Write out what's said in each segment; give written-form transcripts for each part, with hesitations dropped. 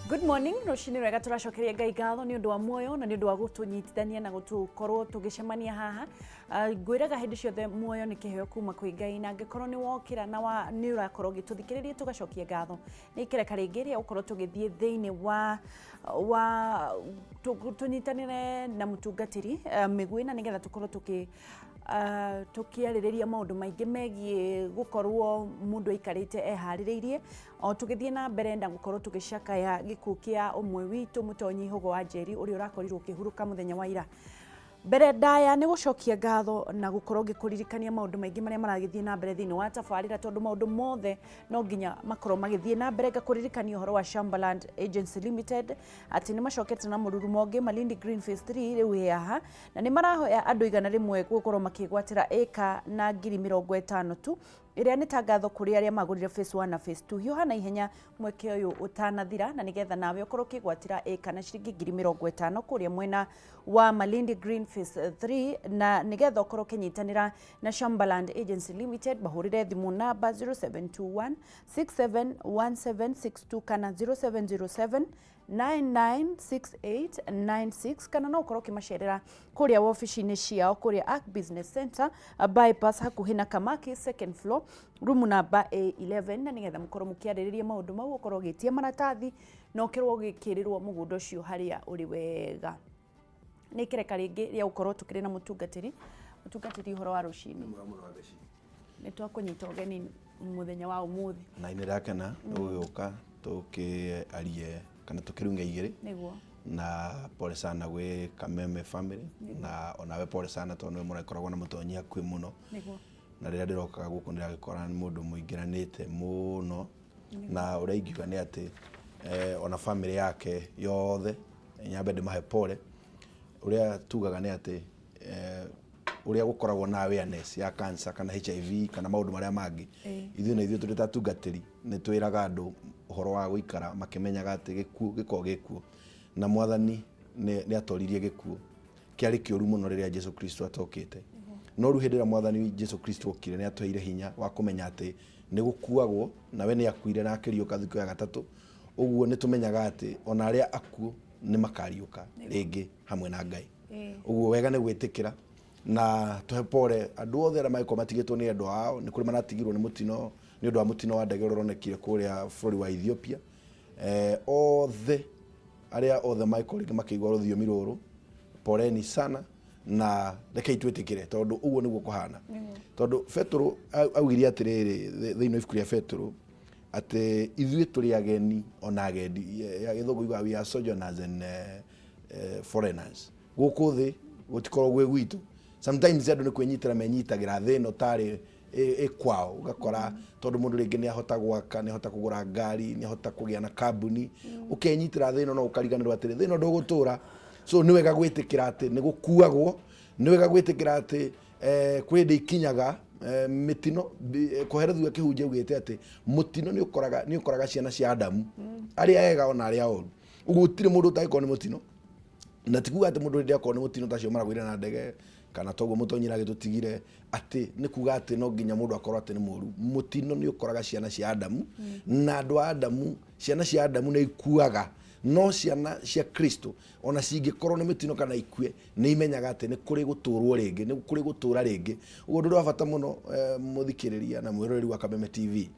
Good morning, rũcinĩ rwega. Tũracokeria Ngai ngatho nĩ ũndũ wa muoyo na nĩ ũndũ wa gũtũnyitithania na gũtũkorwo tũgĩcemania haha. Ngwĩraga hĩndĩ ciothe muoyo nĩ kĩheo kuma kwĩ Ngai, na angĩkorwo nĩ wokĩra na nĩ ũrakorwo ũgĩtũthikĩrĩria, tũgacokia ngatho. Nĩ ikereka rĩngĩ rĩa gũkorwo tũgĩthiĩ thĩinĩ wa tũnyitanĩre na mũtungatĩri Mĩgwĩ, na nĩgetha tũkorwo tũkĩarĩrĩria maũndũ maingĩ megiĩ gũkorwo mũndũ aikarĩte eharĩrĩirie, o tũgĩthiĩ na mbere na gũkorwo tũgĩcakaya gĩkuũ kĩa ũmwe witũ, Mũtonyi Hũgũ wa Njeri, ũrĩa ũrakorirwo ũkĩhurũka mũthenya wa ira. Mbere ndaya nĩ gũcokia ngatho na gũkorwo ngĩkũririkania maũndũ maingĩ marĩa maragĩthiĩ na mbere thĩinĩ wa tabarĩra, tondũ maũndũ mothe no nginya makorwo magĩthiĩ na mbere. Ngakũririkania ũhoro wa Shambaland Agency Limited, atĩ nĩ macokete na mũrurumo ũngĩ Malindi Green Phase 3 rĩu ĩ haha, na nĩ marahoya andũ 100 gũkorwo makĩgwatĩra ĩka na 50,000 tu, ĩrĩa nĩ tangatho kũrĩ arĩa magũrire phase 1 na phase 2. Hiũha na ihenya mweke ũyũ ũtanathira, na nĩgetha nawe ũkorwo ũkĩgwatĩra ĩka na ciringi 50,000 kũrĩa mwena wa Malindi Green Phase 3. Na nĩgetha ũkorwo ũkĩnyitanĩra na Shambaland Agency Limited, mahũrĩre thimũ namba 0721 671762 kana 0707 996896, kana no ũkorwo ũkĩmacerera kũrĩa wabici-inĩ ciao kũrĩa Ark Business Center, Bypass, hakuhĩ na Kamaki, second floor, room number A11, na nĩgetha mũkorwo mũkĩarĩrĩria maũndũ mau, ũkorwo ũgĩtia maratathi na ũkorwo ũgĩkĩrĩrwo mũgũnda ũcio harĩa ũrĩ wega. Nĩ ikereka rĩngĩ rĩa gũkorwo tũkĩrĩ na mũtungatĩri. Mũtungatĩri, ũhoro wa rũcinĩ? Nĩ twakũnyita ũgeni mũthenya wa ũmũthĩ. Na nĩ ndakena nĩ gũgĩũka tũkĩarie kana tũkĩrunge igĩrĩ. Na pole sana gwĩ Kameme family, na onawe pole sana, tondũ nĩwe mũragĩkoragwo na mũtonyi hakuhĩ mũno. Na rĩrĩa ndĩrokaga gũkũ ndĩragĩkora nĩ mũndũ mũingĩranĩte mũno, na ũrĩa ingiuga nĩ atĩ ona family yake yothe nyambe ndĩmahe pole. Ũrĩa tugaga nĩ atĩ ũrĩa gũkoragwo na awareness ya cancer kana HIV kana maũndũ marĩa mangĩ, ithuĩ na ithuĩ tũrĩ ta atungatĩri nĩ twĩraga andũ ũhoro wa gũikara makĩmenyaga atĩ gĩkuũ gĩkoragwo gĩkuo, na Mwathani nĩ atoririe gĩkuũ. Kĩarĩ kĩũru mũno rĩrĩa Jesu Kristo atokĩte, no rĩu hĩndĩ ĩrĩa Mwathani Jesu Kristo okire, nĩ atũheire hinya wa kũmenya atĩ nĩ gũkuagwo, na we nĩ akuire na akĩriũka thikũ ya gatatũ. Ũguo nĩ tũmenyaga atĩ ona arĩa akuũ nĩ makariũka rĩngĩ hamwe na Ngai. Ũguo wega nĩ gwĩtĩkĩra na tũhe pole andũ othe arĩa mangĩkorwo matigĩtwo nĩ endwa ao. Nĩ kũrĩ maratigirwo nĩ mũtino, nĩ ũndũ wa mũtino wa ndege ũrĩa ũronekire kũrĩa bũrũri wa Ethiopia. Othe arĩa othe mangĩkorwo rĩngĩ makĩigua rũthiomi rũrũ, poleni sana, na rekei twĩtĩkĩre, tondũ ũguo nĩguo kũhana, tondũ Petũrũ augire atĩrĩrĩ thĩinĩ wa ibuku rĩa Petũrũ atĩ ithuĩ tũrĩ ageni ona agendi. Ya Gĩthũngũ yugaga we are sojourners and foreigners. Gũkũ thĩ gũtikorwo gwĩ gwitũ. Sometimes andũ nĩ kwĩnyitĩra menyitagĩra thĩ ĩno tarĩ ĩ kwao. Ũgakora tondũ mũndũ rĩngĩ nĩ ahota gwaka, nĩ ahota kũgũra ngari, nĩ ahota kũgĩa na kambuni, ũkenyitĩra thĩ ĩno, no ũkariganĩrwo atĩrĩ, thĩ ĩno ndũgũtũra. So nĩ wega gwĩtĩkĩra atĩ nĩ gũkuagwo, nĩ wega gwĩtĩkĩra atĩ kwĩ hĩndĩ ikinyaga mĩtino. Koherethu akĩhunjia augĩte atĩ mũtino nĩ ũkoraga ciana cia Adamu, arĩa ega ona arĩa oru. Ũguo gũtirĩ mũndũ ũtangĩkorwo nĩ mũtino, na ti kuga atĩ mũndũ hĩndĩ akorwo nĩ mũtino tacio maragũire na ndege kana toguo mũtonyi agĩtũtigire, atĩ nĩ kuga atĩ no nginya mũndũ akorwo atĩ nĩ mũru. Mũtino nĩ ũkoraga ciana cia Adamu, na andũ a Adamu, ciana cia Adamu nĩ ikuaga, no ciana cia Kristo, ona cingĩkorwo nĩ mĩtino kana ikue, nĩ imenyaga atĩ nĩ kũrĩ gũtũrwo rĩngĩ, nĩ kũrĩ gũtũra rĩngĩ. Ũguo ũndũ ũrĩa wa bata mũno, mũthikĩrĩria na mwĩroreri wa Kameme TV,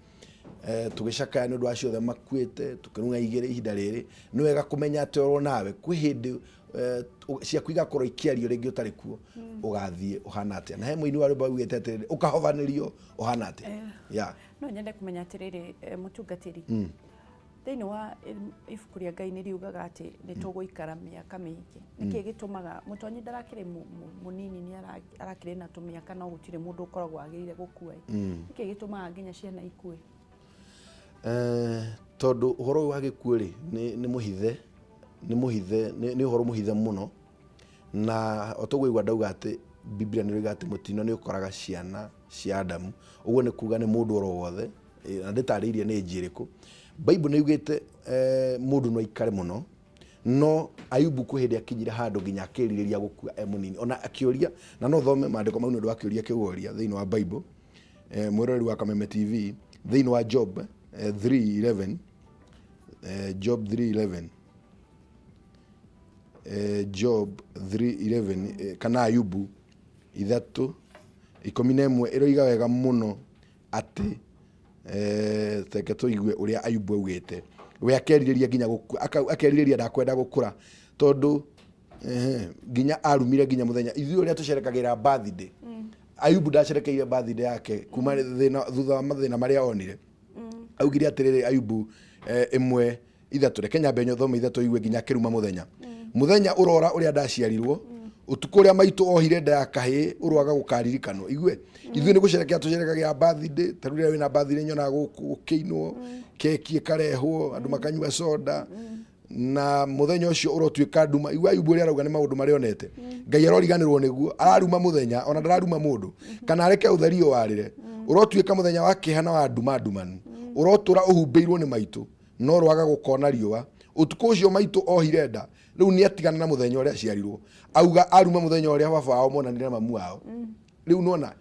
tũgĩcakaya nĩ ũndũ wa acio othe makuĩte, tũkĩrung'a igĩrĩ ihinda rĩrĩ, nĩ wega kũmenya atĩ oro nawe kwĩ hĩndĩ ciaku igakorwo ikĩario rĩngĩ ũtarĩ kuo, ũgathiĩ ũhana atĩa. Na he mũini wa rwĩmbo augĩte atĩrĩrĩ, ũkahobanĩrio ũhana atĩa ya. No nyende kũmenya atĩrĩrĩ, mũtungatĩri, thĩinĩ wa ibuku rĩa Ngai nĩ riugaga atĩ nĩ tũgũikara mĩaka mĩingĩ. Nĩkĩ gĩtũmaga mũtonyi ndarakĩrĩ mũnini, nĩ arakĩrĩ na tũmĩaka, no gũtirĩ mũndũ ũkoragwo agĩrĩire gũkua? Nĩkĩ gĩtũmaga nginya ciana ikue? Tondũ ũhoro ũyũ wa gĩkuũ rĩ, nĩ mũhithe, nĩ mũhithe, nĩ ũhoro mũhithe mũno. Na o tũguo ndauga atĩ Biblia nĩ ĩroiga atĩ mũtino nĩ ũkoraga ciana cia Adamu. Ũguo nĩ kuga nĩ mũndũ oro wothe, na ndĩtarĩirie nĩ ĩnji ĩrĩkũ. Bible nĩ yugĩte mũndũ no aikare mũno, no Ayubu kwĩ hĩndĩ akinyire handũ nginya akĩrirĩria gũkua e mũnini, ona akĩũria. Na no thome maandĩko mau nĩ ũndũ wa kĩũria kĩu woria thĩinĩ wa Bible, mwĩroreri wa Kameme TV, thĩinĩ wa Job 3:11. Job 3:11, Job 3:11, kana Ayubu 3:11 ĩroiga wega mũno atĩ, reke tũigue ũrĩa Ayubu augĩte. We akerirĩria nginya gũkua, akerirĩria ndakwenda gũkũra, tondũ nginya arumire nginya mũthenya. Ithuĩ ũrĩa tũcerekagĩra birthday, Ayubu ndacerekeire birthday yake kuma thĩna, thutha wa mathĩna marĩa onire. Augire atĩrĩrĩ, Ayubu 1:3, reke nyambe thome 3 igue nginya akĩruma mũthenya. Mũthenya ũrora ũrĩa ndaciarirwo, ũtukũ ũrĩa maitũ ohire nda ya kahĩĩ ũroaga gũkaririkanwo. Igue, ithuĩ nĩ gũcerekea tũcerekagĩra birthday. Ta rĩu rĩrĩa wĩna birthday nyonaga gũkũ gũkĩinwo, keki ĩkarehwo, andũ makanyua soda, na mũthenya ũcio ũrotuĩka nduma. Igua Ayubu ũrĩa arauga nĩ maũndũ marĩa onete. Ngai aroriganĩrwo nĩguo, araruma mũthenya, ona ndararuma mũndũ, kana areke ũtheri ũwarĩre. Ũrotuĩka mũthenya wa kĩeha na wa nduma ndumanu, ũrotũra ũhumbĩirwo nĩ maitũ, no rwaga gũkona riũa. Ũtukũ ũcio maitũ ohire nda, rĩu nĩ atigana na mũthenya ũrĩa aciarirwo. Auga aruma mũthenya ũrĩa baba wao monanire na mamu wao. Rĩu nona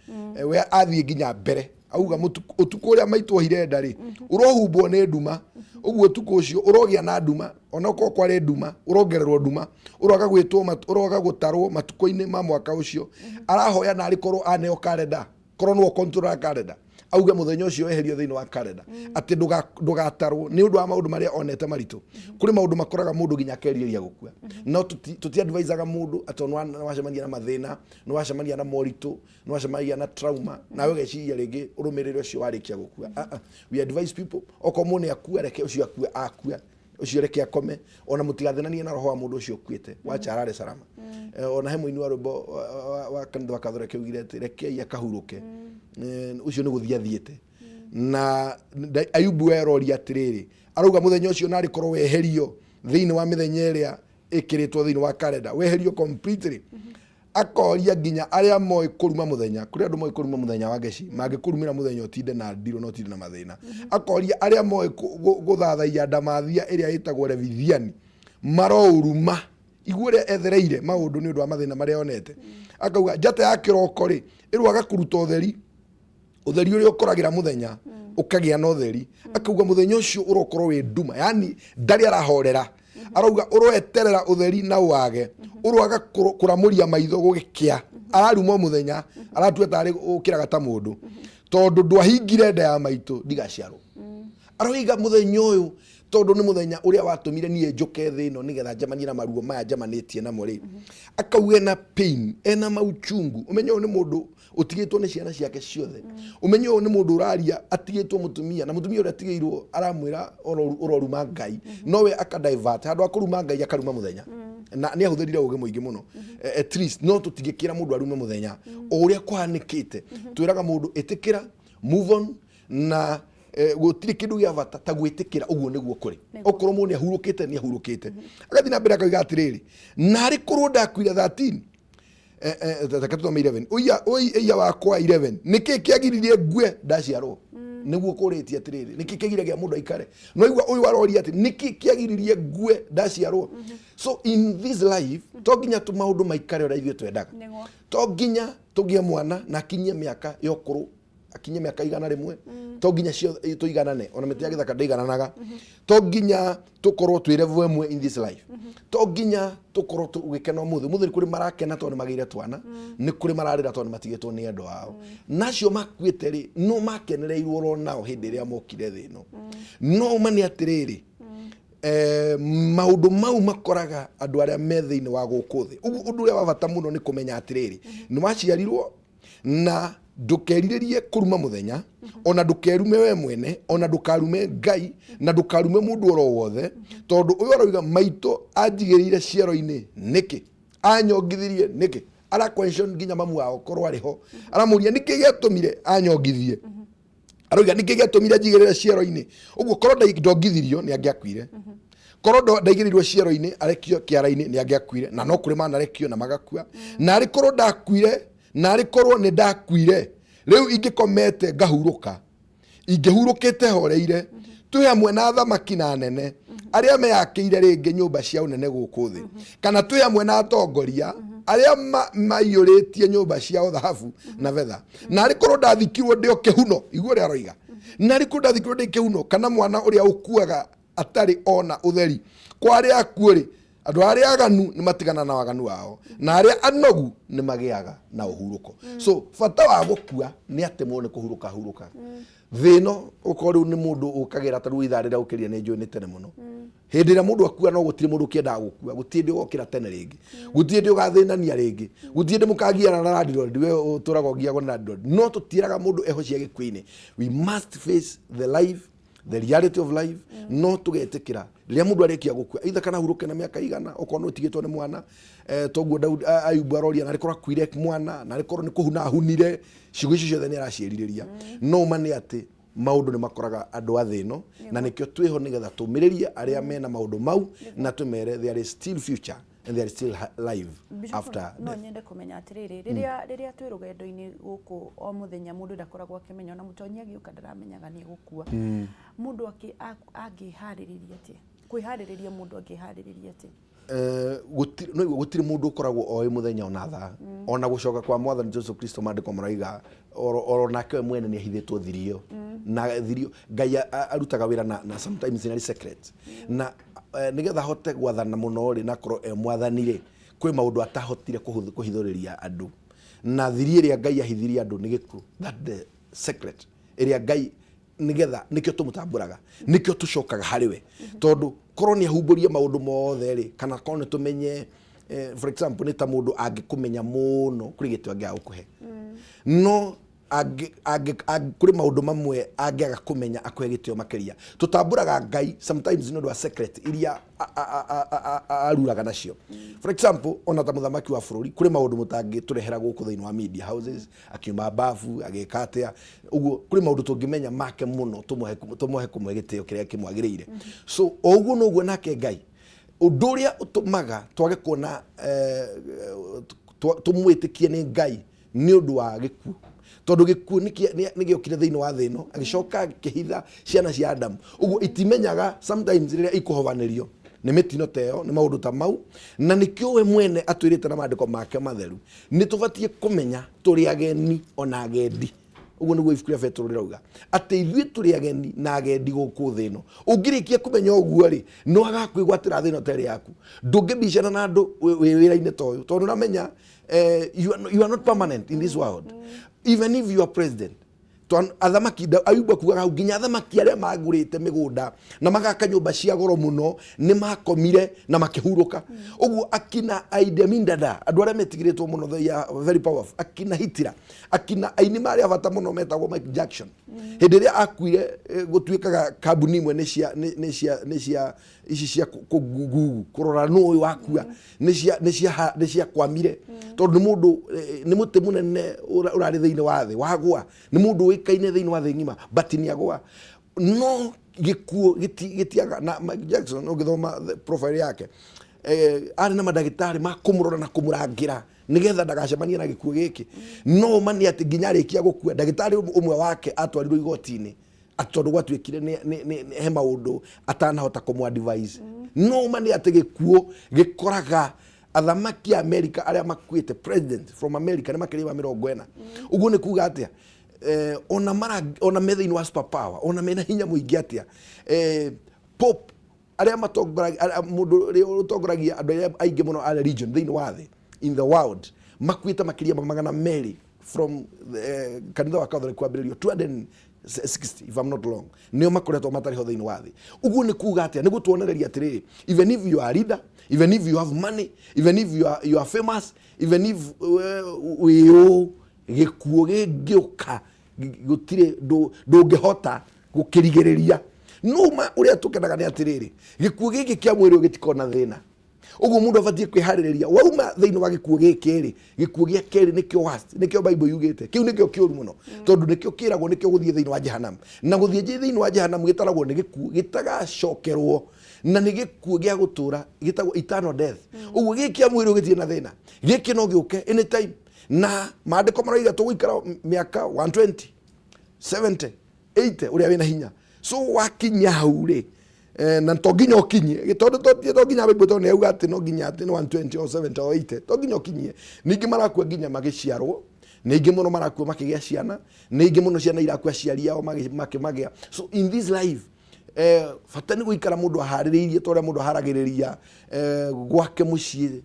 we athiĩ nginya mbere, auga ũtukũ ũrĩa maitũ ohire nda rĩ, ũrohumbwo nĩ nduma. Ũguo ũtukũ ũcio ũrogĩa na nduma, onokorwo kwarĩ nduma ũrongererwo nduma, ũroga gwĩtwo ũroga gũtarwo matukũ-inĩ ma mwaka ũcio. Arahoya na arĩkorwo aneo kalenda, korwo nĩwe ũkontrolaga kalenda, auge mũthenya ũcio weherio thĩinĩ wa kalenda, atĩ ndũgatarwo nĩ ũndũ wa maũndũ marĩa onete maritũ. Kũrĩ maũndũ makoraga mũndũ nginya akerirĩria gũkua, no tũti advisaga mũndũ atĩ nĩ wacemania na mathĩna, nĩ wacemania na moritũ, nĩ wacemania na trauma, nawe ũgeciria rĩngĩ ũrũmĩrĩre ũcio warĩkia gũkua. Ah, ah. We advise people, okorwo mũndũ nĩ akua, reke ũcio akue, akua ũcio reke akome, ona mũtigathĩnanie na roho wa mũndũ ũcio ũkuĩte, wacha arare salama. Ona he mũini wa rwĩmbo wa kanitha wa Catholic augire atĩ rekei akahurũke. Ũcio nĩ gũthiĩ athiĩte. Na Ayubu we aroria atĩrĩrĩ, arauga mũthenya ũcio narĩ korwo weherio thĩinĩ wa mĩthenya ĩrĩa ĩkĩrĩtwo thĩinĩ wa kalenda, weherio completely. Akoria nginya arĩa moĩ kũruma mũthenya, kũrĩ andũ moĩ kũruma mũthenya wa ngeci, mangĩkũrumĩra mũthenya ũtinde na ndirũ na ũtinde na mathĩna. Akoria arĩa moĩ gũthathaiya ndamathia ĩrĩa ĩtagwo Levithiani, maroũruma. Igua ũrĩa ethereire maũndũ nĩ ũndũ wa mathĩna marĩa onete. Akauga njata ya kĩroko rĩ, ĩrwaga kũruta ũtheri, ũtheri ũrĩa ũkoragĩra mũthenya ũkagĩa na ũtheri. Akauga mũthenya ũcio ũrokorwo wĩ nduma, yani ndarĩ arahorera. Arauga ũroeterera ũtheri na wage, ũroaga kũramũria maitho gũgĩkĩa. Araruma mũthenya, aratua tarĩ ũkĩraga ta mũndũ, tondũ ndwahingire nda ya maitũ ndigaciarwo. Aroiga mũthenya ũyũ tondũ nĩ mũthenya ũrĩa watũmire niĩ njũke thĩ ĩno nĩgetha njemanie na maruo maya njemanĩtie namo rĩ. Akauga ena pain, ena mauchungu. Ũmenye ũyũ nĩ mũndũ ũtigĩtwo nĩ ciana ciake ciothe. Ũmenye ũyũ nĩ mũndũ ũraria atigĩtwo mũtumia, na mũtumia ũrĩa atigĩirwo aramwĩra ũroruma Ngai, nowe aka divert, handũ ha kũruma Ngai akaruma mũthenya. Na nĩ ahũthĩrire ũgĩ mũingĩ mũno. At least no tũtingĩkĩra mũndũ arume mũthenya o ũrĩa kũhanĩkĩte. Twĩraga mũndũ ĩtĩkĩra, move on, na gũtirĩ kĩndũ gĩa bata ta gwĩtĩkĩra ũguo nĩguo kũrĩ. Okorwo mũndũ nĩ ahurũkĩte, nĩ ahurũkĩte. Agathiĩ na mbere akauga atĩrĩrĩ, narĩ korwo ndakuire 13, reke tũthome 11. Ũiya, oi ĩiya wakwa 11, nĩkĩ kĩagiririe ngue ndaciarwo? Nĩguo kũrĩtie atĩrĩrĩ, nĩkĩ kĩgiragia mũndũ aikare? No igua ũyũ aroria atĩ nĩkĩ kĩagiririe ngue ndaciarwo? So in this life to nginya tũ maũndũ maikare ũrĩa ithuĩ twendaga. To nginya tũgĩe mwana na akinyie mĩaka ya ũkũrũ, akinye mĩaka 100. To nginya ciothe tũiganane, ona mĩtĩ ya gĩthaka ndĩigananaga. To nginya tũkorwo twĩ level ĩmwe in this life. To nginya tũkorwo tũgĩkena ũmũthĩ. Ũmũthĩ nĩ kũrĩ marakena tondũ nĩ magĩire twana, nĩ kũrĩ mararĩra tondũ nĩ matigĩtwo nĩ endwa ao. Na acio makuĩte rĩ, no makenereirwo oro nao hĩndĩ ĩrĩa mokire thĩ ĩno. No ũma nĩ atĩrĩrĩ, maũndũ mau makoraga andũ arĩa me thĩinĩ wa gũkũ thĩ. Ũguo ũndũ ũrĩa wa bata mũno nĩ kũmenya atĩrĩrĩ, nĩ waciarirwo na ndũkerirĩrie kũruma mũthenya, ona ndũkerume we mwene, ona ndũkarume Ngai, na ndũkarume mũndũ oro wothe, tondũ ũyũ aroiga maitũ anjigĩrĩire ciero-inĩ nĩkĩ, anyongithirie nĩkĩ. Ara question nginya mamu wao korwo arĩ ho, aramũria nĩkĩ gĩatũmire anyongithie. Aroiga nĩkĩ gĩatũmire njigĩrĩre ciero-inĩ. Ũguo korwo ndongithirio nĩ angĩakuire, korwo ndaigĩrĩirwo ciero-inĩ arekio kĩara-inĩ nĩ angĩakuire, na no kũrĩ manarekio na magakua. Na arĩ korwo ndakuire, na arĩ korwo nĩ ndakuire rĩu ingĩkomete ngahurũka, ingĩhurũkĩte horeire, twĩ hamwe na athamaki na anene arĩa meyakĩire rĩngĩ nyũmba cia ũnene gũkũ thĩ, kana twĩ hamwe na atongoria arĩa maiyũrĩtie nyũmba ciao thahabu na betha. Na arĩ korwo ndathikirwo ndĩ o kĩhuno, igua ũrĩa aroiga, na arĩ korwo ndathikirwo ndĩ kĩhuno, kana mwana ũrĩa ũkuaga. Atarĩ ona ũtheri. Kwa arĩa akuũ-rĩ, andũ arĩa aganu nĩ matigana na waganu wao, na arĩa anogu nĩ magĩaga na ũhurũko. So bata wa gũkua nĩ atĩ mũndũ nĩ kũhurũka ahurũka. Thĩ ĩno ũkorwo rĩu nĩ mũndũ ũkagĩra ta rĩu ithaa rĩrĩa ũkĩrire nĩ njũĩ nĩ tene mũno. Hĩndĩ ĩrĩa mũndũ akua, no gũtirĩ mũndũ ũkĩendaga gũkua. Gũtirĩ hĩndĩ ũgokĩra tene rĩngĩ, gũtirĩ hĩndĩ ũgathĩnania rĩngĩ, gũtirĩ hĩndĩ mũkagiana na landlord. We ũtũraga ũgiagwo nĩ landlord. No tũtiĩraga mũndũ ehocia gĩkuũ-inĩ. We must face the life, the reality of life. No tũgetĩkĩra rĩrĩa mũndũ arĩkia gũkua, either kana hurũke na mĩaka igana, okorwo nĩ ũtigĩtwo nĩ mwana, toguo Daudi, Ayubu aroria, narĩ korwo akuire mwana, narĩ korwo nĩ kũhuna ahunire. Ciugo icio ciothe nĩ araciĩrirĩria. No ma nĩ atĩ maũndũ nĩ makoraga andũ a thĩ ĩno, na nĩkĩo twĩho nĩgetha tũmĩrĩrie arĩa mena maũndũ mau na tũmere there is still future and there is still life Bishop, after no death. Nyende kũmenya atĩrĩrĩ, rĩrĩa twĩ rũgendo-inĩ gũkũ o mũthenya, mũndũ ndakoragwo akĩmenya, ona mũtonyi agĩũka ndaramenyaga nĩ egũkua. Mũndũ angĩharĩrĩria atĩa kwĩharĩrĩria? Mũndũ angĩharĩrĩria atĩa? No igua gũtirĩ mũndũ ũkoragwo oĩ mũthenya ona thaa ona gũcoka kwa Mwathani Jesu Kristo. Maandĩko maraiga oro nake we mwene nĩ ahithĩtwo thiri ĩyo, na thiri ĩyo Ngai arutaga wĩra na sometimes in a secret, na nĩgetha ahote gwathana mũno rĩ, na akorwo e mwathani rĩ, kwĩ maũndũ atahotire kũhithũrĩria andũ. Na thiri ĩrĩa Ngai ahithirie andũ nĩ gĩkuũ. That the secret ĩrĩa Ngai, nigetha nikio tumutamburaga, nikio tucokaga harĩ we, tondu korwo nĩ ahumbũrie maũndũ mothe rĩ, kana korwo nĩ tũmenye, for example, nĩ ta mũndũ angĩkũmenya mũno, kũrĩ gĩtĩ angĩaga gũkũhe, no kũrĩ maũndũ mamwe angĩaga kũmenya akũhe gĩtĩo makĩria. Tũtambũraga Ngai sometimes nĩ ũndũ wa secret iria aruraga nacio. For example, ona ta mũthamaki wa bũrũri, kũrĩ maũndũ mũtangĩtũrehera gũkũ thĩinĩ wa media houses, akiuma babu agĩka atĩa ũguo. Kũrĩ maũndũ tũngĩmenya make mũno, tũmũhe kũmũhe gĩtĩo kĩrĩa kĩmwagĩrĩire. So o ũguo noguo nake Ngai, ũndũ ũrĩa ũtũmaga twage kuona tũmwĩtĩkie nĩ Ngai nĩ ũndũ wa gĩkuũ, tondũ gĩkuũ nĩ gĩokire thĩinĩ wa thĩ ĩno, agĩcoka akĩhitha ciana cia Adamu ũguo itimenyaga sometimes rĩrĩa ikũhovanĩrio nĩ mĩtino ta ĩyo, nĩ maũndũ ta mau. Na nĩkĩo we mwene atwĩrĩte na maandĩko make matheru nĩ tũbatiĩ kũmenya tũrĩ ageni ona agendi. Ũguo nĩguo ibuku rĩa Petero rĩrauga, atĩ ithuĩ tũrĩ ageni na agendi gũkũ thĩ ĩno. Ũngĩrĩkia kũmenya ũguo rĩ, nĩ wagakwĩgwatĩra thĩ ĩno ta ĩrĩ yaku. Ndũngĩbicana na andũ wĩ wĩra-inĩ ta ũyũ, tondũ ũramenya you are not permanent in this world, even if you are president. Athamaki, Ayubu akugaga hau nginya athamaki arĩa magũrĩte mĩgũnda na magaka nyũmba cia goro mũno nĩ makomire na makĩhurũka. Ũguo akina Idi Amin Dada, andũ arĩa metigĩrĩtwo mũno, they are very powerful, akina Hitler, akina aini marĩa bata mũno metagwo Michael Jackson, hĩndĩ ĩrĩa akuire, gũtuĩkaga kambuni imwe nĩ cia ici cia kũgugu kũrora nũ ũyũ wakua, nĩ cia kwamire, tondũ nĩ mũndũ, nĩ mũtĩ mũnene ũrarĩ thĩinĩ wa thĩ wagwa, nĩ mũndũ ũĩkaine thĩinĩ wa thĩ ng'ima, but nĩ agwa. No gĩkuũ gĩtiaga. Na Michael Jackson, ũngĩthoma the profile yake, arĩ na mandagĩtarĩ ma kũmũrora na kũmũrangĩra nigetha ndagacemanie na gĩkuũ gĩkĩ. No ma nĩ atĩ nginya arĩkia gũkua, ndagĩtarĩ ũmwe wake atwarirwo igoti-inĩ atĩ tondũ gwatuĩkire he maũndũ atanahota kũmũ advise. No ma nĩ atĩ gĩkuũ gĩkoraga athamaki a America arĩa makuĩte, president from America nĩ makĩria ma 40. Ũguo nĩ kuga atĩa? Ona mara ona me thĩinĩ wa super power, ona mena hinya mũingĩ atĩa, pope arĩa matongoragia, mũndũ ũrĩa ũtongoragia andũ arĩa aingĩ mũno a religion thĩinĩ wa thĩ, in the world, makuĩte makĩria ma 200 from kanitha wa Catholic kwambĩrĩrio, 260 if I'm not wrong, nĩo makoretwo matarĩ ho thĩinĩ wa thĩ. Ũguo nĩ kuga atĩa? Nĩ gũtuonereria atĩrĩrĩ, even if you are a leader, even if you have money, even if you are famous, even if wĩ ũ, gĩkuũ gĩngĩũka gũtirĩ ndũngĩhota gũkĩrigĩrĩria. No ma ũrĩa tũkenaga nĩ atĩrĩrĩ, gĩkuũ gĩkĩ kĩa mwĩrĩ ũyũ gĩtikorwo na thĩna. Ũguo mũndũ abatiĩ kwĩharĩrĩria wauma thĩinĩ wa gĩkuũ gĩkĩ rĩ, gĩkuũ gĩa kerĩ nĩkĩo worst, nĩkĩo Bible yugĩte kĩu nĩkĩo kĩũru mũno, tondũ nĩkĩo kĩragwo nĩkĩo gũthiĩ thĩinĩ wa jehanamu. Na gũthiĩ thĩinĩ wa jehanamu gĩtaragwo nĩ gĩkuũ gĩtagacokerwo, na nĩ gĩkuũ gĩa gũtũra, gĩtagwo eternal death. Ũguo gĩkĩ kĩa mwĩrĩ ũyũ gĩtirĩ na thĩna, gĩkĩ no gĩũke anytime. Na maandĩko maroiga tũgũikara mĩaka 120, 70, 80, ũrĩa wĩna hinya. So wakinya hau rĩ, na to nginya ũkinyie, tondũ to nginya Bible, tondũ nĩ yauga atĩ no nginya atĩ nĩ 120 or 70 or 80, to nginya ũkinyie. Ningĩ marakua nginya magĩciarwo, nĩ mũno marakua makĩgĩa ciana, nĩ ingĩ mũno ciana irakua aciari ao makĩmagĩa. So in this life, Bata nĩ gũikara mũndũ aharĩrĩirie ta ũrĩa mũndũ aharagĩrĩria gwake mũciĩ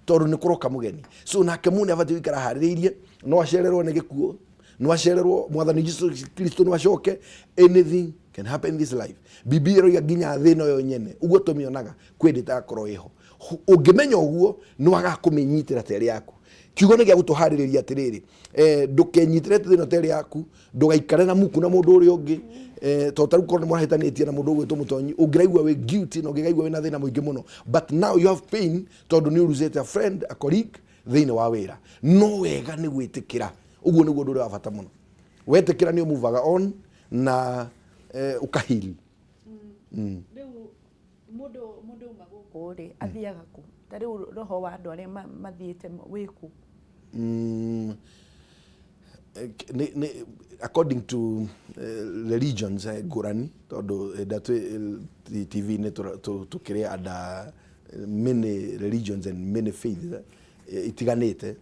tondũ nĩ kũroka mũgeni. So nake mũndũ nĩ abatiĩ gũikara aharĩrĩirie, no acererwo nĩ gĩkuũ, no acererwo Mwathani Jesu Kristo no acoke. Anything can happen in this life. Bibilia ĩroiga nginya thĩ ĩno yo nyene ũguo tũmĩonaga kwĩ hĩndĩ ĩtagakorwo ĩho. Ũngĩmenya ũguo nĩ wagaga kũmĩnyitĩra ta ĩrĩ yaku. Kiugo nĩ gĩa gũtũharĩrĩria atĩrĩrĩ, ndũkenyitĩre thĩ ĩno ta ĩrĩ yaku, ndũgaikare na muku na mũndũ ũrĩa ũngĩ, tondũ ta rĩu korwo nĩ mũrahĩtanĩtie na mũndũ ũgwĩtwo Mũtonyi, ũngĩraigua wĩ guilty na ũngĩraigua wĩna thĩna mũingĩ mũno, but now you have pain tondũ nĩ ũruzĩte a friend, a colleague thĩinĩ wa wĩra. No wega nĩ gwĩtĩkĩra, ũguo nĩguo ũndũ ũrĩa wa bata mũno. Wetĩkĩra nĩ ũmuvaga on na ũkaheal. Rĩu mũndũ auma gũkũ rĩ, athiaga kũ? Ta rĩu roho wa andũ arĩa mathiĩte wĩ kũ? According to religions ngũrani, tondũ hĩndĩ ĩrĩa twĩ TV-inĩ tũkĩrĩ under many religions and many faiths itiganĩte.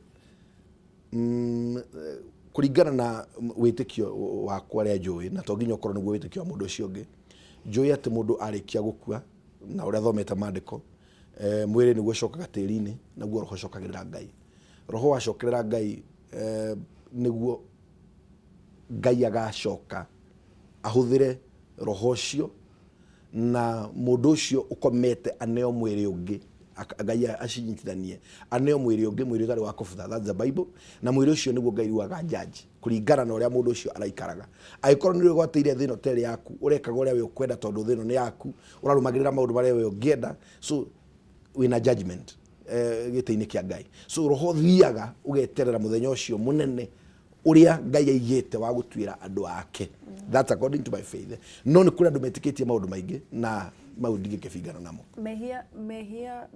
Kũringana na wĩtĩkio wakwa ũrĩa njũĩ, na to nginya ũkorwo nĩguo wĩtĩkio wa mũndũ ũcio ũngĩ, njũĩ atĩ mũndũ arĩkia gũkua na ũrĩa thomete maandĩko, mwĩrĩ nĩguo ũcokaga tĩri-inĩ, naguo roho ũcokagĩrĩra Ngai. Roho wacokerera Ngai, nĩguo Ngai agacoka ahũthĩre roho ũcio na mũndũ ũcio ũkomete aneo mwĩrĩ ũngĩ, Ngai acinyitithanie aneo mwĩrĩ ũngĩ, mwĩrĩ ũtarĩ wa kũbutha. That's the Bible. Na mwĩrĩ ũcio nĩguo Ngai rĩu aga judge kũringana na ũrĩa mũndũ ũcio araikaraga. Angĩkorwo nĩ wĩgwatĩire thĩ ĩno ta ĩrĩ yaku, ũrekaga ũrĩa we ũkwenda tondũ thĩ ĩno nĩ yaku, ũrarũmagĩrĩra maũndũ marĩa we ũngĩenda, so wĩna judgment gĩtĩ-inĩ kĩa Ngai. So roho ũthiaga ũgeterera mũthenya ũcio mũnene ũrĩa Ngai aigĩte wa gũtuĩra andũ ake. That's according to my faith. No nĩ kũrĩ andũ metĩkĩtie maũndũ maingĩ na mau ndingĩkĩbingana namo. Mehia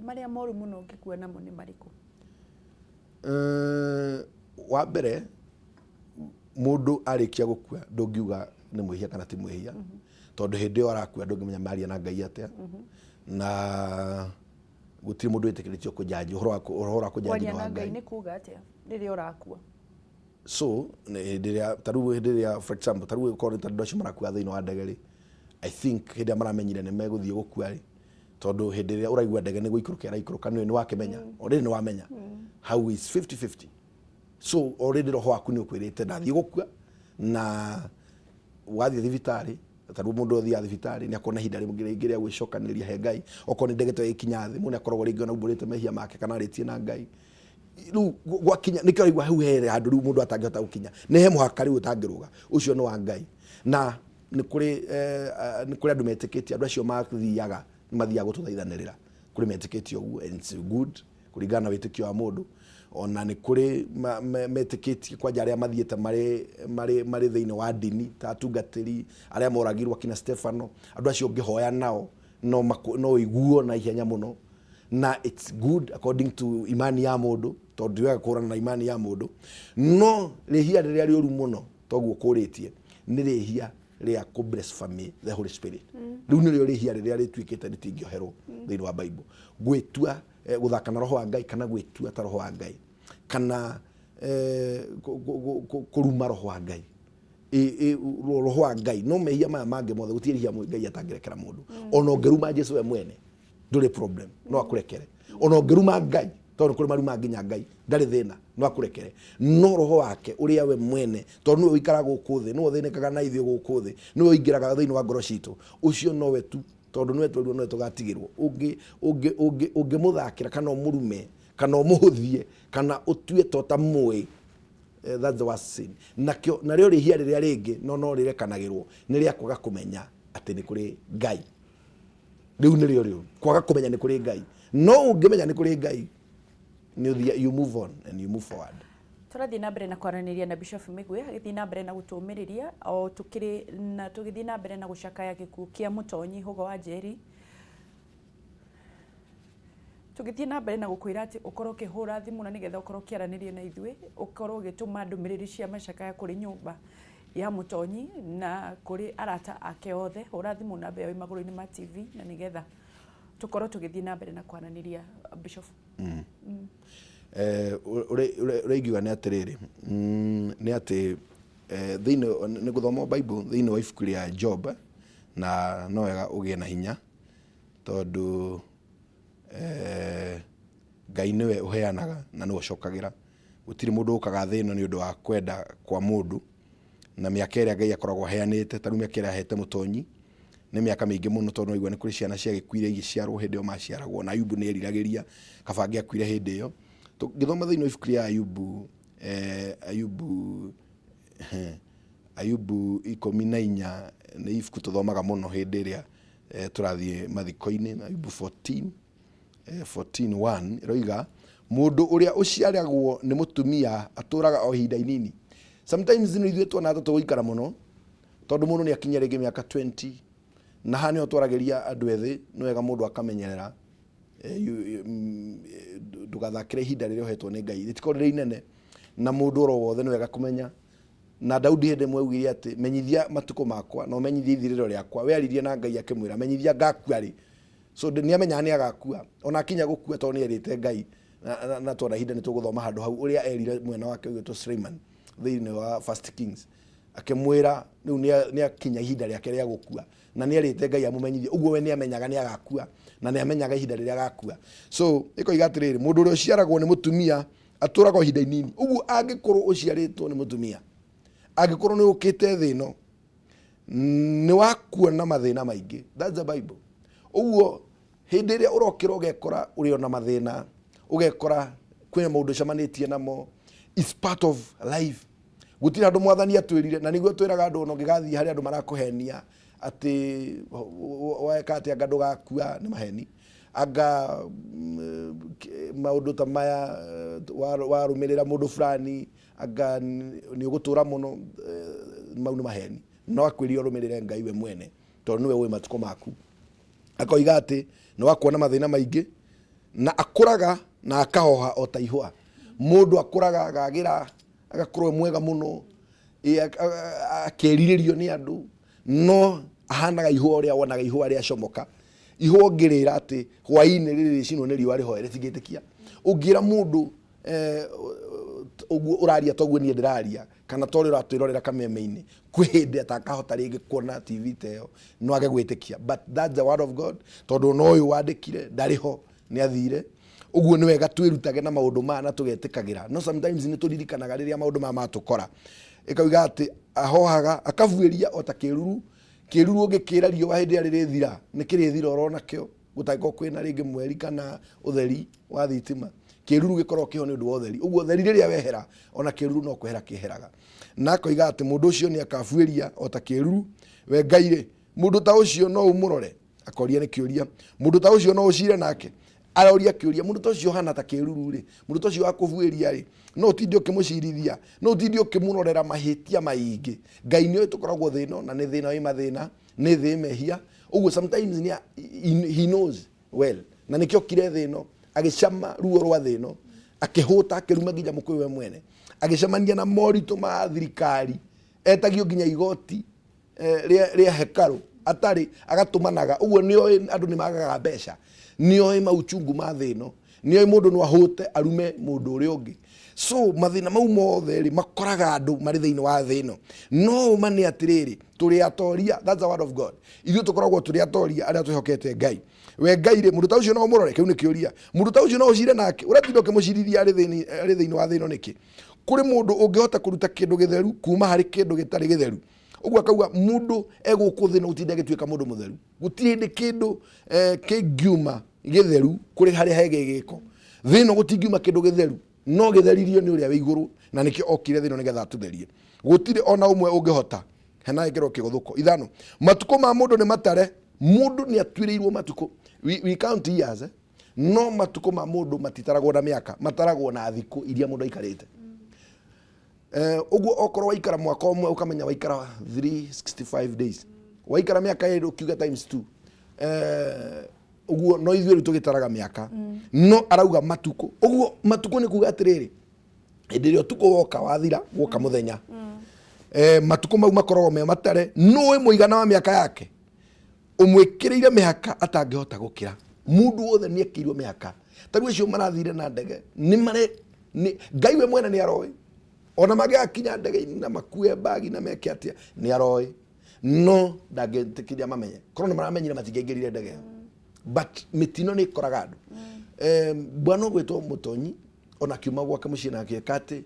marĩa moru mũno ũngĩkua namo nĩ marĩkũ? Wa mbere, mũndũ arĩkia gũkua ndũngiuga nĩ mwĩhia kana ti mwĩhia, tondũ hĩndĩ ĩyo arakua ndũngĩmenya maria na Ngai atĩa, na gũtirĩ mũndũ wĩtĩkĩrĩtio kũjanji ũhoro wa kũjanji Kwaria nĩ wa na Ngai Ngai. nĩ kuga atĩa rĩrĩa ũrakua? So hĩndĩ ĩrĩa ta rĩu hĩndĩ ĩrĩa, for example, ta rĩu ũkorwo nĩ ta andũ acio marakua thĩinĩ wa ndege rĩ, I think hĩndĩ ĩrĩa maramenyire nĩ megũthiĩ gũkua rĩ, tondũ hĩndĩ ĩrĩa ũraigua ndege nĩ gũikũrũka ĩraikũrũka, nĩ wakĩmenya, already nĩ wamenya how is 50-50. So already roho waku nĩ ũkwĩrĩte ndathiĩ gũkua, na wathiĩ thibitarĩ, ta rĩu mũndũ athiaga thibitarĩ nĩ akona ihinda rĩngĩ rĩa gwĩcokanĩrĩria he Ngai. Okorwo nĩ ndege ta ĩkinya thĩ, mũndũ nĩ akoragwo rĩngĩ ona umbũrĩte mehia make kana arĩtie na Ngai. Rĩu gwakinya nĩkĩo raigua hau he handũ rĩu mũndũ atangĩhota gũkinya, nĩ he mũhaka rĩu ũtangĩrũga, ũcio nĩ wa Ngai. Na nĩ kũrĩ andũ metĩkĩtie andũ acio mathiaga nĩ mathiaga gũtũthaithanĩrĩra, kũrĩ metĩkĩtie ũguo, and it's good kũringana na wĩtĩkio wa mũndũ. Ona nĩ kũrĩ metĩkĩtie kwanja arĩa mathiĩte marĩ thĩinĩ wa ndini ta atungatĩri arĩa moragirwo akina Stefano, andũ acio ũngĩhoya nao no ũiguo na ihenya mũno, na it's good according to imani ya mũndũ, tondũ ndiwega kũhũrana na imani ya mũndũ. No rĩhia rĩrĩa rĩũru mũno toguo kũrĩtie nĩ rĩhia rĩa kũ blasphemy the Holy Spirit. Rĩu nĩrĩo rĩhia rĩrĩa rĩtuĩkĩte rĩtingĩoherwo thĩinĩ wa Bible, gwĩtua gũthaka na roho wa Ngai, kana gwĩtua ta roho wa Ngai, kana kũruma roho wa Ngai. Roho wa Ngai. No mehia maya mangĩ mothe gũtirĩ rĩhia Ngai atangĩrekera mũndũ. Ona ũngĩruma Jesu we mwene ndũrĩ problem, no akũrekere. Ona ũngĩruma Ngai, tondũ kũrĩ maruma nginya Ngai, ndarĩ thĩna, no akũrekere. No roho wake ũrĩa we mwene, tondũ nĩwe ũikaraga gũkũ thĩ, nĩwe ũthĩnĩkaga na ithuĩ gũkũ thĩ, nĩwe ũingĩraga thĩinĩ wa ngoro citũ, ũcio nowe tu, tondũ nĩwe twerirwo nowe tũgatigĩrwo. Ũngĩmũthakĩra kana ũmũrume kana ũmũhũthie kana ũtue to ta mũĩ, that's the worst sin. Nakĩo narĩo rĩhia rĩrĩa rĩngĩ no rĩrekanagĩrwo nĩ rĩa kwaga kũmenya atĩ nĩ kũrĩ Ngai. Rĩu nĩrĩo rĩũru, kwaga kũmenya nĩ kũrĩ Ngai. No ũngĩmenya nĩ kũrĩ Ngai, nĩ ũthia, you move on and you move forward. Tũrathiĩ na mbere na kwaranĩria na Bishop Mĩgwi agĩthiĩ na mbere na gũtũmĩrĩria o tũkĩrĩ na tũgĩthiĩ na mbere na gũcakaya gĩkuũ kĩa Mũtonyi Hũgo wa Njeri. Tũgĩthiĩ na mbere na gũkwĩra atĩ ũkorwo ũkĩhũra thimũ na nĩgetha ũkorwo ũkĩaranĩria na ithuĩ, ũkorwo ũgĩtũma ndũmĩrĩri cia macakaya kũrĩ nyũmba ya Mũtonyi na kũrĩ arata ake othe. Hũra thimũ namba ĩyo ĩ magũrũ-inĩ ma TV na nĩgetha tũkorwo tũgĩthiĩ na mbere na kwaranĩria, Bishop. Ũrĩa ingiuga nĩ atĩrĩrĩ, nĩ atĩ thĩinĩ nĩ gũthoma Bible thĩinĩ wa ibuku rĩa Job. Na no wega ũgĩe na hinya tondũ Ngai nĩwe ũheanaga na nĩwe ũcokagĩra. Gũtirĩ mũndũ ũkaga thĩ ĩno nĩ ũndũ wa kwenda kwa mũndũ, na mĩaka ĩrĩa Ngai akoragwo aheanĩte, ta rĩu mĩaka ĩrĩa ahete Mũtonyi nĩ mĩaka mĩingĩ mũno, tondũ nĩwaigua nĩ kũrĩ ciana ciagĩkuire igĩciarwo hĩndĩ ĩyo maciaragwo, na Ayubu nĩ eriragĩria kaba angĩakuire hĩndĩ ĩyo. Tũngĩthoma thĩinĩ wa ibuku rĩa Ayubu, Ayubu, Ayubu 14 nĩ ibuku tũthomaga mũno hĩndĩ ĩrĩa tũrathiĩ mathiko-inĩ, Ayubu 14, 14:1 ĩroiga mũndũ ũrĩa ũciaragwo nĩ mũtumia atũraga o ihinda inini. Sometimes nĩ ithuĩ tuonaga ta tũgũikara mũno tondũ mũndũ nĩ akinyia rĩngĩ mĩaka 20, na haha nĩho twaragĩria andũ ethĩ, nĩ wega mũndũ akamenyerera ndũgathakĩre ihinda rĩrĩa ũhetwo nĩ Ngai, rĩtikorwo rĩrĩ inene, na mũndũ oro wothe nĩ wega kũmenya. Na Daudi hĩndĩ ĩmwe augire atĩ menyithia matukũ makwa na ũmenyithie ithirĩro rĩakwa. We aririe na Ngai akĩmwĩra menyithia ngakua rĩ. So nĩ amenyaga nĩ agakua, ona akinya gũkua tondũ nĩ erĩte Ngai. Na tuona ihinda nĩ tũgũthoma handũ hau ũrĩa erire mwana wake ũgwĩtwo Suleiman thĩinĩ wa First Kings, akĩmwĩra rĩu nĩ akinya ihinda rĩake rĩa gũkua, na nĩ erĩte Ngai amũmenyithie. Ũguo we nĩ amenyaga nĩ agakua, na nĩ amenyaga ihinda rĩrĩa agakua. So ĩkoiga atĩrĩrĩ, mũndũ ũrĩa ũciaragwo nĩ mũtumia atũraga o ihinda inini. Ũguo angĩkorwo ũciarĩtwo nĩ mũtumia, angĩkorwo nĩ ũkĩte thĩ ĩno, nĩ wakuona mathĩna maingĩ. That's the Bible. Ũguo hĩndĩ ĩrĩa ũrokĩra ũgekora ũrĩ ona mathĩna, ũgekora kwĩna maũndũ ũcemanĩtie namo, it's part of life. Gũtirĩ handũ mwathani atwĩrire, na nĩguo twĩraga andũ ona ũngĩgathiĩ harĩa andũ marakũhenia atĩ weka atĩ anga ndũgakua, nĩ maheni. Anga maũndũ ta maya, warũmĩrĩra mũndũ fulani anga nĩ ũgũtũra mũno, mau nĩ maheni. No akwĩrire ũrũmĩrĩre Ngai we mwene, tondũ nĩwe ũĩ matukũ maku. Akoiga atĩ nĩ wakuona mathĩna maingĩ, na akũraga na akahoha o ta ihũa. Mũndũ akũraga agagĩra, agakorwo e mwega mũno, akerirĩrio nĩ andũ, no ahanaga ihũa ũrĩa wonaga ihũa rĩacomoka. Ihũa ũngĩrĩra atĩ hwaĩ-inĩ rĩrĩ rĩcinwo nĩ riũa rĩhoe, rĩtingĩtĩkia. Ũngĩra mũndũ ũguo ũraria toguo niĩ ndĩraria, kana ta ũrĩa ũratwĩrorera kameme-inĩ, kwĩ hĩndĩ atakahota rĩngĩ kuona TV ta ĩyo, no age gwĩtĩkia. But that's the word of God, tondũ ona ũyũ wandĩkire ndarĩ ho, nĩ athire. Ũguo nĩ wega twĩrutage na maũndũ maya na tũgetĩkagĩra. No sometimes nĩ tũririkanaga rĩrĩa maũndũ maya matũkora. Ĩkauga atĩ ahohaga akabuĩria o ta kĩruru. Kĩruru ũngĩkĩra riũa hĩndĩ ĩrĩa rĩrĩthira, nĩ kĩrĩthira oro nakĩo, gũtangĩkorwo kwĩna rĩngĩ mweri kana ũtheri wa thitima. Kĩruru gĩkoragwo kĩho nĩ ũndũ wa ũtheri. Ũguo ũtheri rĩrĩa wehera, ona kĩruru no kwehera kĩeheraga. Na akoiga atĩ mũndũ ũcio nĩ akabuĩria o ta kĩruru. We Ngai rĩ, mũndũ ta ũcio no ũmũrore? Akoria nĩ kĩũria. Mũndũ ta ũcio no ũcire nake? Aroria kĩũria, mũndũ ta ũcio ũhana ta kĩruru rĩ, mũndũ ta ũcio wa kũbuĩria rĩ, no ũtinde ũkĩmũcirithia, no ũtinde ũkĩmũrorera mahĩtia maingĩ. Ngai nĩ oĩ tũkoragwo thĩ ĩno, na nĩ thĩ ĩno ĩ mathĩna, nĩ thĩ ĩ mehia. Ũguo sometimes nĩ he knows well. Na nĩkĩo okire thĩ ĩno, agĩcama ruo rwa thĩ ĩno, akĩhũta, akĩruma nginya mũkũyũ we mwene, agĩcemania na moritũ ma thirikari, etagio nginya igoti rĩa hekarũ atarĩ, agatũmanaga. Ũguo nĩ oĩ andũ nĩ magaga mbeca, nĩ oĩ mauchungu ma thĩ ĩno, nĩ oĩ mũndũ no ahũte arume mũndũ ũrĩa ũngĩ. So mathĩna mau mothe rĩ makoraga andũ marĩ thĩinĩ wa thĩ ĩno. No ũma nĩ atĩrĩrĩ, tũrĩ atoria. That's the word of God. Ithuĩ tũkoragwo tũrĩ atoria arĩa twĩhokete Ngai. We Ngai rĩ, mũndũ ta ũcio no ũmũrore? Kĩu nĩ kĩũria. Mũndũ ta ũcio no ũcire nake? Ũratinda ũkĩmũcirithia arĩ thĩinĩ wa thĩ ĩno nĩkĩ? Kũrĩ mũndũ ũngĩhota kũruta kĩndũ gĩtheru kuma harĩ kĩndũ gĩtarĩ gĩtheru? Ũguo akauga mũndũ egũkũ thĩ no gũtinda agĩtuĩka mũndũ mũtheru. Gũtirĩ hĩndĩ kĩndũ kĩngiuma gĩtheru kũrĩ harĩa he gĩko. Thĩ ĩno gũtingiuma kĩndũ gĩtheru, no gĩtheririo nĩ ũrĩa wĩ igũrũ, na nĩkĩo okire thĩ ĩno nĩgetha atũtherie. Gũtirĩ ona ũmwe ũngĩhota. Hena ĩkĩrwo kĩgũthũko. 5, matukũ ma mũndũ nĩ matare. Mũndũ nĩ atuĩrĩirwo matukũ. We count years, No matukũ ma mũndũ matitaragwo na mĩaka, mataragwo na thikũ iria mũndũ aikarĩte. Ũguo okorwo waikara mwaka ũmwe ũkamenya waikara 365 days, waikara mĩaka ĩrĩ ũkiuga times 2. Ũguo no ithuĩ rĩu tũgĩtaraga mĩaka, no arauga matukũ. Ũguo matukũ nĩ kuga atĩrĩrĩ, hĩndĩ ĩrĩa ũtukũ woka wathira, woka mũthenya. Matukũ mau makoragwo me matare. Nũĩ mũigana wa mĩaka yake? Ũmwĩkĩrĩire mĩhaka atangĩhota gũkĩra. Mũndũ wothe nĩ ekĩirwo mĩhaka. Ta rĩu acio marathire na ndege, nĩ mare, nĩ, Ngai we mwene nĩ aroĩ. Ona mangĩgakinya ndege-inĩ na makue mbagi na meke atĩa, nĩ aroĩ. No ndangĩtĩkĩria mamenye. Korwo nĩ maramenyire, matingĩaingĩrire ndege ĩyo. But mĩtino nĩ ĩkoraga andũ. Bwana ũgwĩtwo Mũtonyi ona akiuma gwake mũciĩ na akĩka atĩ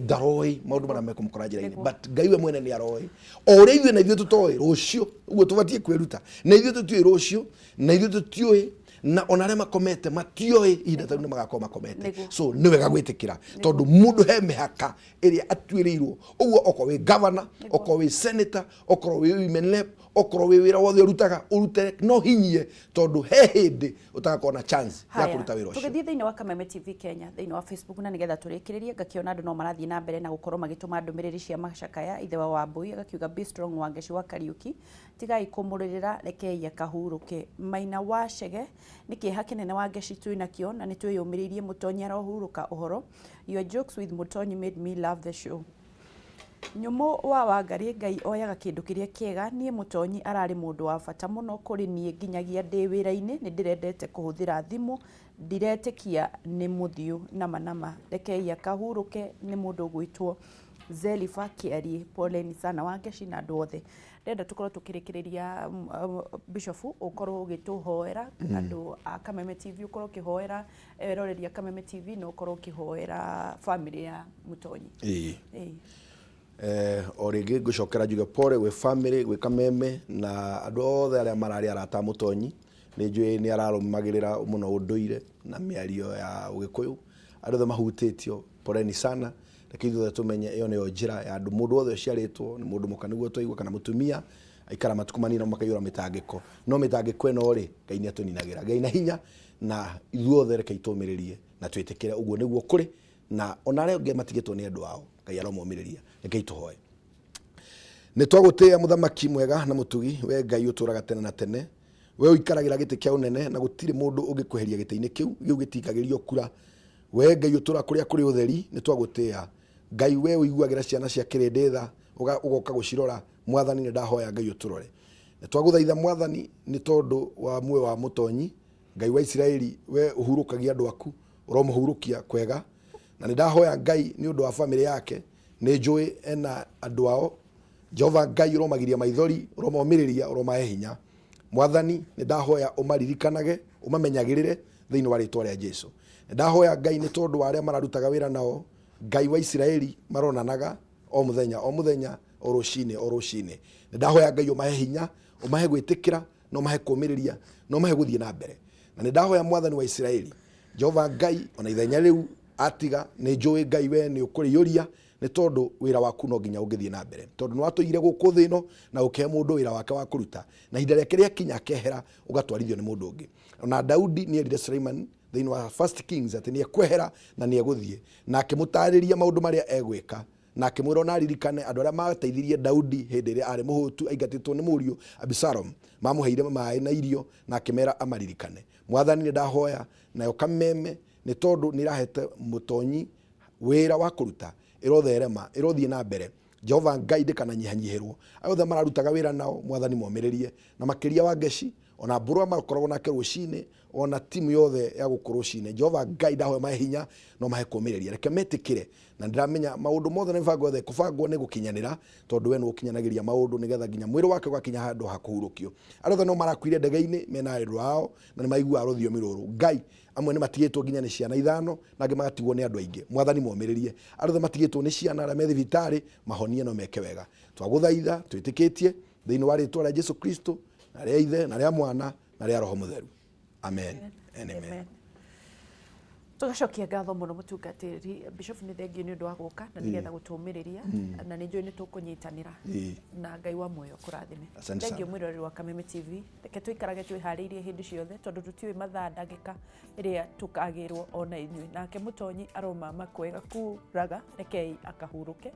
ndaroĩ maũndũ marĩa mekũmũkora njĩra-inĩ. But Ngai we mwene nĩ aroĩ, o ũrĩa ithuĩ na ithuĩ tũtoĩ rũciũ. Ũguo tũbatiĩ kwĩruta, na ithuĩ tũtiũĩ rũciũ, na ithuĩ tũtiũĩ, na ona arĩa makomete matioĩ ihinda ta rĩu nĩ magakorwo makomete. So nĩ wega gwĩtĩkĩra, tondũ mũndũ he mĩhaka ĩrĩa atuĩrĩirwo. Ũguo okorwo wĩ governor, okorwo wĩ senator, okorwo wĩ women rep, okorwo wĩ wĩra wothe ũrutaga, ũrute no hinyie, tondũ he hĩndĩ ũtagakorwo na chance ya Haya, kũruta wĩra ũcio. Tũgĩthiĩ thĩinĩ wa Kameme TV Kenya thĩinĩ wa Facebook, na nĩgetha tũrĩkĩrĩrie, ngakĩona andũ no marathiĩ na mbere na gũkorwo magĩtũma ndũmĩrĩri cia macakaya. Ithe wa Wambui agakiuga, "Be strong, Wangeci wa Kariuki, tigai kũmũrĩrĩra, rekei akahurũke." Maina wa Chege, "Nĩ kĩeha kĩnene Wangeci twĩnakĩo na nĩ twĩyũmĩrĩirie. Mũtonyi arohurũka ũhoro. Your jokes with Mũtonyi made me love the show." Nyũmũ wa Wangarĩ, "Ngai oyaga kĩndũ kĩrĩa kĩega. Niĩ Mũtonyi ararĩ mũndũ wa bata mũno kũrĩ niĩ, nginyagia ndĩ wĩra-inĩ nĩ ndĩrendete kũhũthĩra thimũ. Ndiretĩkia nĩ mũthiũ nama nama, rekei akahurũke." Nĩ mũndũ ũgwĩtwo Zelifa Kĩarie. Poleni sana Wangeci na andũ othe. Ndĩrenda tũkorwo tũkĩrĩkĩrĩria, Bishop, ũkorwo ũgĩtũhoera andũ a Kameme TV, ũkorwo ũkĩhoera eroreri a Kameme TV, na ũkorwo ũkĩhoera family ya Mũtonyi. Ĩĩ. Ĩĩ. O rĩngĩ ngũcokera njuge pole gwĩ family, gwĩ Kameme na andũ othe arĩa mararĩ arata a Mũtonyi. Nĩ njũĩ nĩ ararũmagĩrĩra mũno ũndũire na mĩario ya Ũgĩkũyũ. Andũ othe mahutĩtio, poleni sana. Reke ithuothe tũmenye ĩyo nĩyo njĩra ya andũ. Mũndũ wothe ũciarĩtwo nĩ mũndũ mũka, nĩguo twaigua, kana mũtumia, aikara matukũ manini makaiyũra mĩtangĩko. No mĩtangĩko ĩno rĩ, Ngai nĩ atũninagĩra. Ngai na hinya, na ithuothe rekei tũmĩrĩrie na twĩtĩkĩre ũguo nĩguo kũrĩ. Na ona arĩa angĩ matigĩtwo nĩ andũ ao, Ngai aromomĩrĩria. Rekei tũhoe. Nĩ twagũtĩĩa, mũthamaki mwega na mũtugi, we Ngai ũtũũraga tene na tene, we ũikaragĩra gĩtĩ kĩa ũnene na gũtirĩ mũndũ ũngĩkweheria gĩtĩ-inĩ kĩu. Gĩu gĩtikagĩrio kura. We Ngai ũtũũraga kũrĩa kũrĩ ũtheri, nĩ twagũtĩĩa. Ngai, we ũiguagĩra ciana cia kĩrĩndĩ tha, ũgoka gũcirora, Mwathani, nĩ ndahoya Ngai ũtũrore. Nĩ twagũthaitha, Mwathani, nĩ tondũ wa muoyo wa Mũtonyi. Ngai wa Isiraeli, we ũhurũkagia andũ aku, ũromũhurũkia kwega. Na nĩ ndahoya Ngai nĩ ũndũ wa famĩlĩ yake. Nĩ njũĩ ena andũ ao. Jehova Ngai, ũromagiria maithori, ũromomĩrĩria, ũromahe hinya. Mwathani, nĩ ndahoya ũmaririkanage, ũmamenyagĩrĩre thĩinĩ wa rĩtwa rĩa Jesu. Nĩ ndahoya Ngai nĩ tondũ wa arĩa mararutaga wĩra nao. Ngai wa Isiraeli, maronanaga o mũthenya o mũthenya, o rũcinĩ o rũcinĩ. Nĩ ndahoya Ngai ũmahe hinya, ũmahe gwĩtĩkĩra, na ũmahe kũũmĩrĩria, na ũmahe gũthiĩ na mbere. Na nĩ ndahoya, Mwathani wa Isiraeli, Jehova Ngai, ona ithenya rĩu atiga, nĩ njũĩ Ngai we nĩ ũkũrĩiyũria, nĩ tondũ wĩra waku no nginya ũngĩthiĩ na mbere, tondũ nĩ watũigire gũkũ thĩ ĩno na ũkĩhe mũndũ wĩra wake wa kũruta, na ihinda rĩake rĩakinya akehera, ũgatwarithio nĩ mũndũ ũngĩ. Ona Daudi nĩ erire Suleiman thĩinĩ wa First Kings atĩ nĩ ekwehera na nĩ egũthiĩ, na akĩmũtarĩria maũndũ marĩa egwĩka, na akĩmwĩra ona aririkane andũ arĩa mateithirie Daudi hĩndĩ ĩrĩa arĩ mũhũtu aingatĩtwo nĩ mũriũ Abisalomu, mamũheire maĩ na irio, na akĩmera amaririkane. Mwathani, nĩ ndahoya nayo Kameme, nĩ tondũ nĩ ĩrahete Mũtonyi wĩra wa kũruta, ĩrotherema, ĩrothiĩ na mbere. Jehova Ngai, ndĩkananyihanyihĩrwo. Arĩa othe mararutaga wĩra nao, Mwathani, momĩrĩrie, na makĩria Wangeci, ona Mbũrũ makoragwo nake rũcinĩ, ona timu yothe ya gũkũ rũcinĩ. Jehova Ngai, ndahoya mahe hinya no mahe kũmĩrĩria, reke metĩkĩre. Na ndĩramenya maũndũ mothe na mĩbango yothe kũbangwo nĩ gũkinyanĩra, tondũ we nĩ ũkinyanagĩria maũndũ, nĩgetha nginya mwĩrĩ wake ũgakinya handũ ha kũhurũkio. Arĩa othe no marakuire ndege-inĩ mena endwa ao na nĩ maiguaga rũthiomi rũrũ, Ngai, amwe nĩ matigĩtwo nginya nĩ ciana ithano, na angĩ magatigwo nĩ andũ aingĩ. Mwathani, momĩrĩrie. Arĩa othe matigĩtwo nĩ ciana, arĩa me thibitarĩ, mahonie no meke wega. Twagũthaitha twĩtĩkĩtie thĩinĩ wa rĩtwa rĩa Jesu Kristo, na rĩa Ithe, na rĩa Mwana, na rĩa Roho Mũtheru. Amen and amen. Amen. Tũgacokia ngatho mũno, mũtungatĩri Bishop, nĩ thengiũ nĩ ũndũ wa gũka na nĩgetha gũtũmĩrĩria, na nĩ njũĩ nĩ tũkũnyitanĩra, na Ngai wa muoyo kũrathime. Asante Thengiũ sana. Mwĩroreri wa Kameme TV, reke tũikarage twĩharĩirie hĩndĩ ciothe, tondũ tũtiũĩ mathaa, ndagĩka ĩrĩa tũkagĩrwo ona inyuĩ. Nake Mũtonyi aromama kwega kuraga, rekei akahurũke.